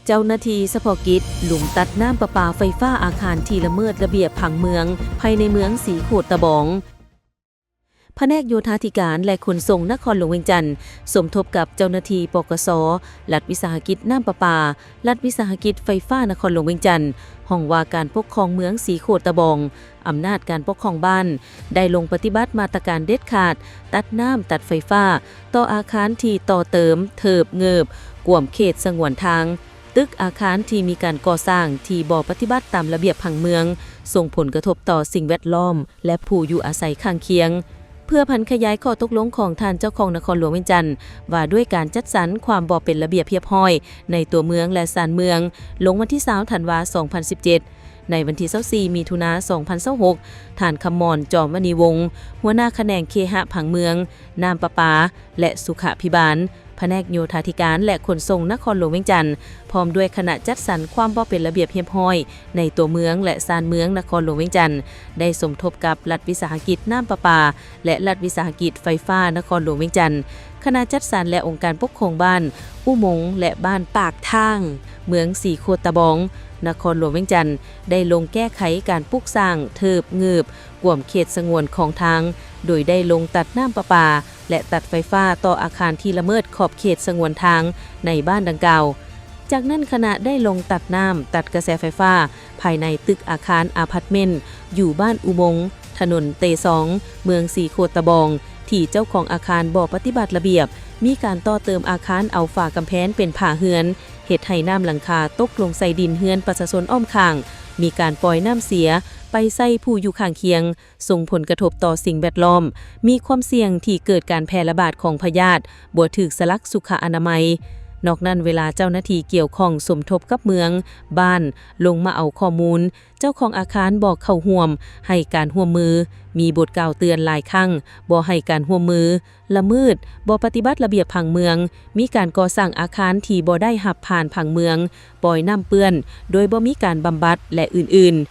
ເຈົ້າໜ້າທີ່ສະເພາະກິດ ລົງຕັດນ້ຳປະປາໄຟຟ້າອາຄານທີ່ລະເມີດລະບຽບຜັງເມືອງ ພາຍໃນເມືອງສີໂຄດຕະບອງ. ພະແນກໂຍທາທິການ ແລະ ຂົນສົ່ງນະຄອນຫຼວງວຽງຈັນ ສົມທົບກັບເຈົ້າໜ້າທີ່ ປກສ, ລັດວິສາຫະກິດນ້ຳປະປາ, ລັດວິສາຫະກິດໄຟຟ້ານະຄອນຫຼວງວຽງຈັນ, ຫ້ອງວ່າການປົກຄອງເມືອງສີໂຄດຕະບອງ, ອຳນາດການປົກຄອງບ້ານ ໄດ້ລົງປະຕິບັດມາດຕະການເດັດຂາດ ຕັດນ້ຳ, ຕັດໄຟຟ້າ ຕໍ່ອາຄານທີ່ຕໍ່ເຕີມ, ເທີບເງີບ ກວມເຂດສະຫງວນທາງ, ຕຶກອາຄານທີ່ມີການກໍ່ສ້າງທີ່ບໍ່ປະຕິບັດຕາມລະບຽບຜັງເມືອງ, ສົ່ງຜົນກະທົບຕໍ່ສິ່ງແວດລ້ອມ ແລະ ຜູ້ຢູ່ອາໄສຂ້າງຄຽງ. ເພື່ອຜັນຂະຫຍາຍຂໍ້ຕົກລົງຂອງທ່ານເຈົ້າຄອງນະຄອນຫຼວງວຽງຈັນ ວ່າດ້ວຍການຈັດສັນຄວາມບໍ່ເປັນລະບຽບຮຽບຮ້ອຍໃນຕົວເມືອງ ແລະ ຊານເມືອງ ລົງວັນທີຊາວ ທັນວາ ສອງພັນສິບເຈັດ. ໃນວັນທີຊາວສີ່ ມິຖຸນາ ສອງພັນຊາວຫົກ ທ່ານ ຄຳມອນ ຈອມມະນີວົງ ຫົວໜ້າຂະແໜງເຄຫະຜັງເມືອງ, ນ້ຳປະປາ ແລະ ສຸຂະພິບານ ພະແນກໂຍທາທິການ ແລະ ຂົນສົ່ງນະຄອນຫຼວງວຽງຈັນ ພ້ອມດ້ວຍຄະນະຈັດສັນຄວາມບໍ່ເປັນລະບຽບຮຽບຮ້ອຍໃນຕົວເມືອງ ແລະ ຊານເມືອງນະຄອນຫຼວງວຽງຈັນ ໄດ້ສົມທົບກັບລັດວິສາຫະກິດນ້ຳປະປາ ແລະ ລັດວິສາຫະກິດໄຟຟ້ານະຄອນຫຼວງວຽງຈັນ, ຄະນະຈັດສັນ ແລະ ອົງການປົກຄອງບ້ານອຸມົງ ແລະ ບ້ານປາກທາງ ເມືອງສີໂຄດຕະບອງ ນະຄອນຫຼວງວຽງຈັນ ໄດ້ລົງແກ້ໄຂການປຸກສ້າງ, ເທີບເງີບ ກວມເຂດສະຫງວນຂອງທາງ ໂດຍໄດ້ລົງຕັດນ້ຳປະປາ ແລະ ຕັດໄຟຟ້າຕໍ່ອາຄານທີ່ລະເມີດຂອບເຂດສະຫງວນທາງໃນບ້ານດັ່ງກ່າວ. ຈາກນັ້ນຄະນະໄດ້ລົງຕັດນ້ຳ, ຕັດກະແສໄຟຟ້າ ພາຍໃນຕຶກອາຄານອາພາດເມັນ ຢູ່ບ້ານອຸມົງ, ຖະໜົນເຕຊອງ, ເມືອງສີໂຄດຕະບອງ ທີ່ເຈົ້າຂອງອາຄານບໍ່ປະຕິບັດລະບຽບ, ມີການຕໍ່ເຕີມອາຄານເອົາຝາກຳແພງເປັນຝາເຮືອນ, ເຮັດໃຫ້ນ້ຳຫຼັງຄາຕົກລົງໃສ່ດິນເຮືອນປະຊາຊົນອ້ອມຂ້າງ, ມີການປ່ອຍນ້ຳເສຍໄປໃສ່ຜູ້ຢູ່ຂ້າງຄຽງ, ສົ່ງຜົນກະທົບຕໍ່ສິ່ງແວດລ້ອມ, ມີຄວາມສ່ຽງທີ່ເກີດການແຜ່ລະບາດຂອງພະຍາດ, ບໍ່ຖືກສະຫຼັກສຸຂະອະນາໄມ. ນອກນັ້ນ, ເວລາເຈົ້າໜ້າທີ່ກ່ຽວຂ້ອງສົມທົບກັບເມືອງ, ບ້ານ ລົງມາເອົາຂໍ້ມູນ, ເຈົ້າຂອງອາຄານບໍ່ເຂົ້າຮ່ວມ, ໃຫ້ການຮ່ວມມື, ມີບົດກ່າວເຕືອນຫຼາຍຄັ້ງ, ບໍ່ໃຫ້ການຮ່ວມມື, ລະເມີດ, ບໍ່ປະຕິບັດລະບຽບຜັງເມືອງ, ມີການກໍ່ສ້າງອາຄານທີ່ບໍ່ໄດ້ຮັບຜ່ານຜັງເມືອງ, ປ່ອຍນ້ຳເປື້ອນໂດຍບໍ່ມີການບຳບັດ ແລະ ອື່ນໆ.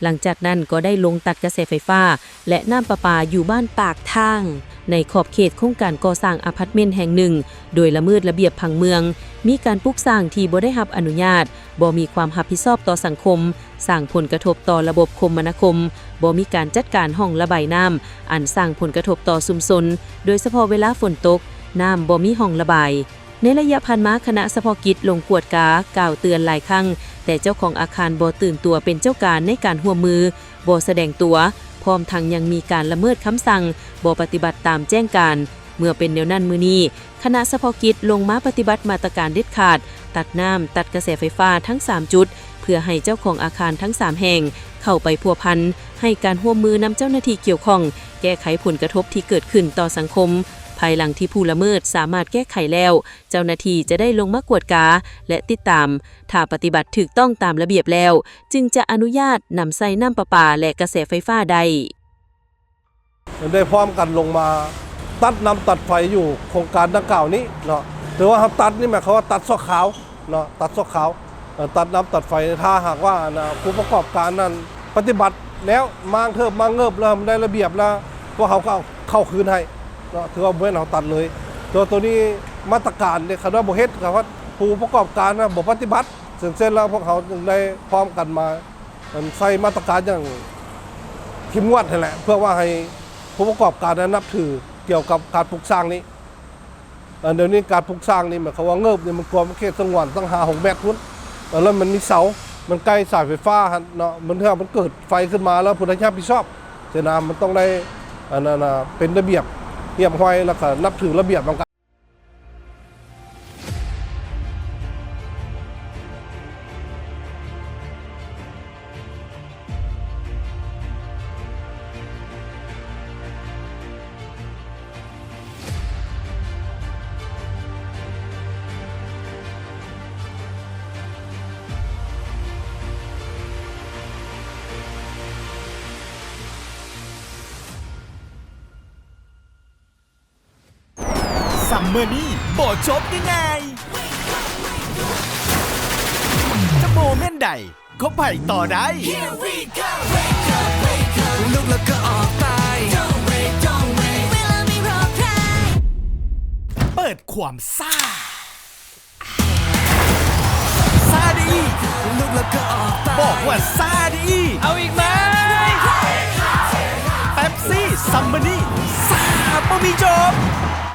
ຫຼັງຈາກນັ້ນກໍໄດ້ລົງຕັດກະແສໄຟຟ້າ ແລະ ນ້ຳປະປາຢູ່ບ້ານປາກທາງ ໃນຂອບເຂດໂຄງການກໍ່ສ້າງອາພາດເມັນແຫ່ງໜຶ່ງ ໂດຍລະເມີດລະບຽບຜັງເມືອງ, ມີການປຸກສ້າງທີ່ບໍ່ໄດ້ຮັບອະນຸຍາດ, ບໍ່ມີຄວາມຮັບຜິດຊອບຕໍ່ສັງຄົມ, ສ້າງຜົນກະທົບຕໍ່ລະບົບຄົມມະນາຄົມ, ບໍ່ມີການຈັດການຮ່ອງລະບາຍນ້ຳ ອັນສ້າງຜົນກະທົບຕໍ່ຊຸມຊົນ, ໂດຍສະເພາະເວລາຝົນຕົກ, ນ້ຳບໍ່ມີຮ່ອງລະບາຍ. ໃນໄລຍະຜ່ານມາ, ຄະນະສະເພາະກິດລົງກວດກາ, ກ່າວເຕືອນຫຼາຍຄັ້ງ, ແຕ່ເຈົ້າຂອງອາຄານບໍ່ຕື່ນຕົວເປັນເຈົ້າການໃນການຮ່ວມມື, ບໍ່ສະແດງຕົວ, ພ້ອມທັງຍັງມີການລະເມີດຄຳສັ່ງ, ບໍ່ປະຕິບັດຕາມແຈ້ງການ. ເມື່ອເປັນແນວນັ້ນ, ມື້ນີ້ ຄະນະສະເພາະກິດລົງມາປະຕິບັດມາດຕະການເດັດຂາດ, ຕັດນ້ຳ, ຕັດກະແສໄຟຟ້າທັງສາມຈຸດ, ເພື່ອໃຫ້ເຈົ້າຂອງອາຄານທັງສາມແຫ່ງເຂົ້າໄປພົວພັນ, ໃຫ້ການຮ່ວມມືນຳເຈົ້າໜ້າທີ່ກ່ຽວຂ້ອງ, ແກ້ໄຂຜົນກະທົບທີ່ເກີດຂຶ້ນຕໍ່ສັງຄົມ. ພາຍຫຼັງທີ່ຜູ້ລະເມີດສາມາດແກ້ໄຂແລ້ວ, ເຈົ້າໜ້າທີ່ຈະໄດ້ລົງມາກວດກາ ແລະ ຕິດຕາມ. ຖ້າປະຕິບັດຖືກຕ້ອງຕາມລະບຽບແລ້ວ, ຈຶ່ງຈະອະນຸຍາດນຳໃຊ້ນ້ຳປະປາ ແລະ ກະແສໄຟຟ້າໄດ້. ໄດ້ພ້ອມກັນລົງມາຕັດນ້ຳຕັດໄຟຢູ່ໂຄງການດັ່ງກ່າວນີ້ເນາະ. ຖືວ່າເຮົາຕັດນີ້ໝາຍຄວາມວ່າຕັດຊົ່ວຄາວເນາະ, ຕັດຊົ່ວຄາວ, ເອີ ຕັດນ້ຳຕັດໄຟ. ຖ້າຫາກວ່າ ອັນນ່າ ຜູ້ປະກອບການນັ້ນປະຕິບັດແລ້ວ, ມ້າງເທີບມ້າງເງີບແລ້ວ ໃຫ້ມັນໄດ້ລະບຽບແລ້ວ, ພວກເຮົາກໍເອົາເຂົ້າຄືນໃຫ້ເນາະ, ຖືວ່າບໍ່ແມ່ນເຮົາຕັດເລີຍ. ແຕ່ວ່າໂຕນີ້ມາດຕະການເດ້, ຄັນວ່າບໍ່ເຮັດ ກໍວ່າຜູ້ປະກອບການນະບໍ່ປະຕິບັດ. ເຊິ່ງເຊັ່ນແລ້ວ ພວກເຮົາຈຶ່ງໄດ້ພ້ອມກັນມາ ອັນ ໃຊ້ມາດຕະການຢ່າງເຂັ້ມງວດຫັ້ນແຫຼະ ເພື່ອວ່າໃຫ້ຜູ້ປະກອບການນັ້ນນັບຖືກ່ຽວກັບການປຸກສ້າງນີ້. ອັນ ດຽວນີ້ການປຸກສ້າງນີ້ ໝາຍຄວາມວ່າເງີບນີ້ມັນກວມເຂດສະຫງວນຕັ້ງຫ້າຫົກແມັດພຸ້ນ, ແລ້ວມັນມີເສົາ, ມັນໃກ້ສາຍໄຟຟ້າຫັ້ນເນາະ, ບາງເທື່ອມັນເກີດໄຟຂຶ້ນມາແລ້ວຜູ້ໃດຮັບຜິດຊອບຊີ້ນະ, ມັນຕ້ອງໄດ້ ອັນນັ້ນນະ ເປັນລະບຽບຮຽບຮ້ອຍ ແລ້ວກໍນັບຖືລະບຽບນຳກັນ. ຊຳເມີນີ້ບໍ່ຈົບງ່າຍໆ ຈະໂມເມັນໃດກໍໄປຕໍ່ໄດ້ ລຸກແລ້ວກໍອອກໄປ ເວລາໄມ່ລໍໃຜ ເປີດຄວາມຊາ ຊາ ຊຳມື້ນີ້ ສາບບໍ່ມີຈົບ.